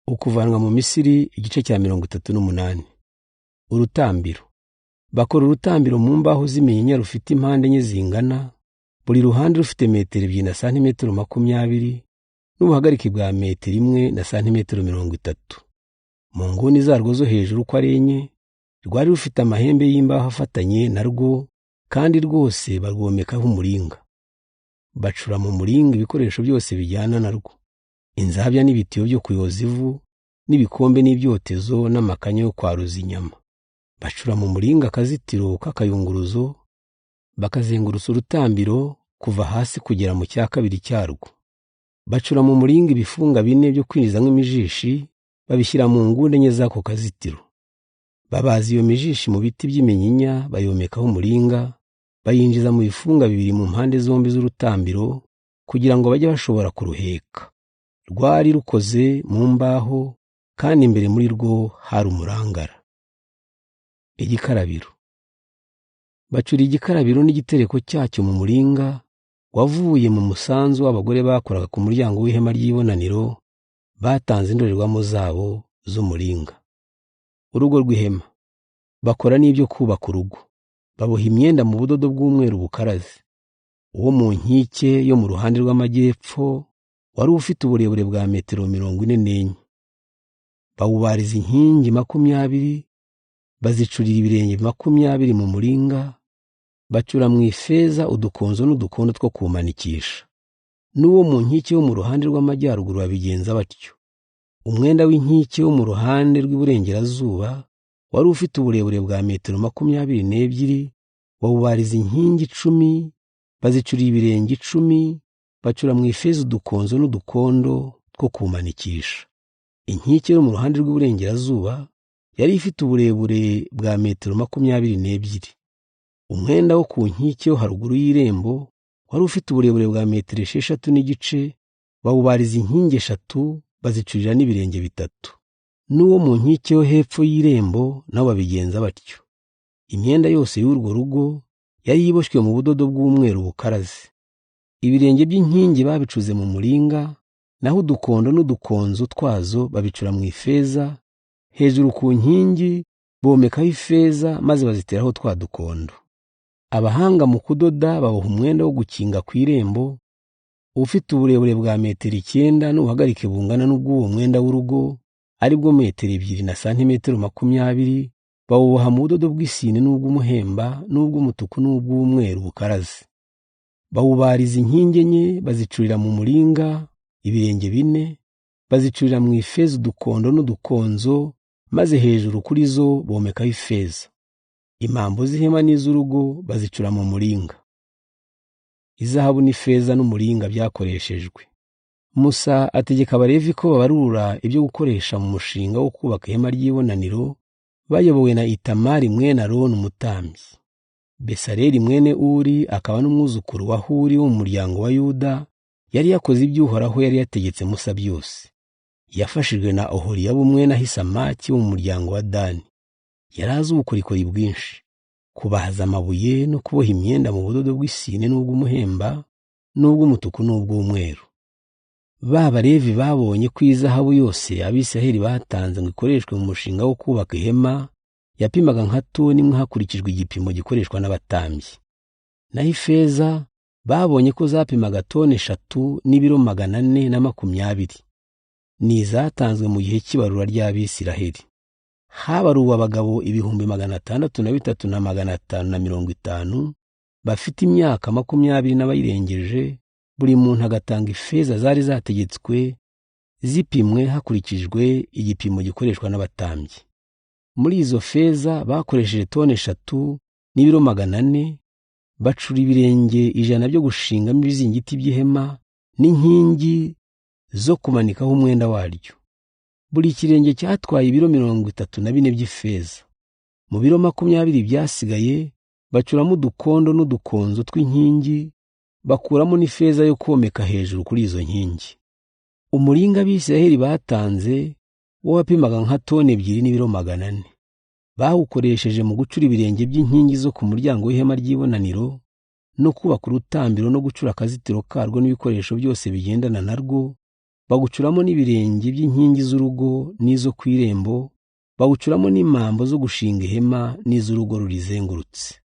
Ukuvanwa mu Misiri igice cya 38. Urutambiro. Bakora urutambiro mu mbaho z'iminyinya rufite impande enye zingana, buri ruhande rufite metero 2 na santimetero 20, n'ubuhagarike bwa metero 1 na santimetero 30. Mu nguni zarwo zo hejuru uko ari enye, rwari rufite amahembe y'imbaho afatanye narwo, kandi rwose barwomekaho umuringa. Bacura mu muringa ibikoresho byose bijyana narwo: inzabya n'ibitiyo byo kuyoza ivu, n'ibikombe n'ibyotezo n'amakanya yo kwaruza inyama. Bacura mu muringa akazitiro k'akayunguruzo, bakazengurutsa urutambiro kuva hasi kugera mu cya kabiri cyarwo. Bacura mu muringa ibifunga bine byo kwinjizamo imijishi, babishyira mu nguni enye z'ako kazitiro. Babaza iyo mijishi mu biti by'iminyinya, bayomekaho umuringa, bayinjiza mu bifunga bibiri mu mpande zombi z'urutambiro, kugira ngo bajye bashobora kuruheka. Rwari rukoze mu mbaho, kandi imbere muri rwo hari umurangara. Igikarabiro. Bacura igikarabiro n'igitereko cyacyo mu muringa wavuye mu musanzu w'abagore bakoraga ku muryango w'ihema ry'ibonaniro, batanze indorerwamo zabo z'umuringa. Urugo rw'ihema. Bakora n'ibyo kubaka urugo. Baboha imyenda mu budodo bw'umweru bukaraze. Uwo mu nkike yo mu ruhande rw'amajyepfo wari ufite uburebure bwa metero 44. Bawubariza inkingi 20, bazicurira ibirenge 20 mu muringa, bacura mu ifeza udukonzo n'udukondo two kumanikisha. N'uwo mu nkike yo mu ruhande rw'amajyaruguru babigenza batyo. Umwenda w'inkike wo mu ruhande rw'iburengerazuba wari ufite uburebure bwa metero 22, bawubariza inkingi 10, bazicurira ibirenge 10, bacura mu ifeza udukonzo n'udukondo two kumanikisha. Inkike yo mu ruhande rw'iburengerazuba yari ifite uburebure bwa metero 22. Umwenda wo ku nkike yo haruguru y'irembo wari ufite uburebure bwa metero 6.5, bawubariza inkingi 3, bazicurira n'ibirenge 3. N'uwo mu nkike yo hepfo y'irembo nabo babigenza batyo. Imyenda yose y'urwo rugo yari iboshywe mu budodo bw'umweru bukaraze. Ibirenge by'inkingi babicuze mu muringa, naho udukondo n'udukonzo twazo babicura mu ifeza. Hejuru ku nkingi bomekaho ifeza, maze baziteraho twa dukondo. Abahanga mu kudoda baboha umwenda wo gukinga ku irembo, ufite uburebure bwa metero 9 n'ubuhagarike bungana n'ubw'uwo mwenda w'urugo, ari bwo metero 2 na santimetero 20, bawuboha mu budodo bw'isine n'ubw'umuhemba n'ubw'umutuku n'ubw'umweru bukaraze. Bawubariza inkingi enye, bazicurira mu muringa ibirenge 4, bazicurira mu ifeza udukondo n'udukonzo, maze hejuru kuri zo bomekaho ifeza. Impambo z'ihema n'iz'urugo bazicura mu muringa. Izahabu n'ifeza n'umuringa byakoreshejwe. Musa ategeka Abalevi ko babarura ibyo gukoresha mu mushinga wo kubaka ihema ry'ibonaniro, bayobowe na Itamari mwene Aroni umutambyi. Besaleli mwene Uri akaba n'umwuzukuru wa Huri wo mu muryango wa Yuda, yari yakoze ibyo Uhoraho yari yategetse Musa byose. Yafashijwe na Oholiyabu mwene Ahisamaki wo mu muryango wa Dani. Yari azi ubukorikori bwinshi, kubaza amabuye no kuboha imyenda mu budodo bw'isine n'ubw'umuhemba n'ubw'umutuku n'ubw'umweru. Ba Balevi babonye ko izahabu yose Abisiraheli batanze ngo ikoreshwe mu mushinga wo kubaka ihema yapimaga nka toni imwe hakurikijwe igipimo gikoreshwa n'abatambyi. Naho ifeza babonye ko zapimaga toni 3 n'ibiro 420. Ni izatanzwe mu gihe cy'ibarura ry'Abisiraheli. Habaruwe abagabo 603,550 bafite imyaka 20 n'abayirengeje, buri muntu agatanga ifeza zari zategetswe zipimwe hakurikijwe igipimo gikoreshwa n'abatambyi. Muri izo feza bakoresheje toni 3 n'ibiro 400, bacura ibirenge 100 byo gushingamo ibizingiti by'ihema n'inkingi zo kumanikaho umwenda waryo. Buri kirenge cyatwaye ibiro 34 by'ifeza. Mu biro 20 byasigaye bacuramo udukondo n'udukonzo tw'inkingi, bakuramo n'ifeza yo komeka hejuru kuri izo nkingi. Umuringa Abisiraheli batanze wo wapimaga nka toni 2 n'ibiro 400. Bawukoresheje mu gucura ibirenge by'inkingi zo ku muryango w'ihema ry'ibonaniro, no kubaka urutambiro no gucura akazitiro karwo n'ibikoresho byose bigendana narwo, Bawucuramo n'ibirenge by'inkingi z'urugo n'izo ku irembo, bawucuramo n'imambo zo gushinga ihema n'iz'urugo rurizengurutse.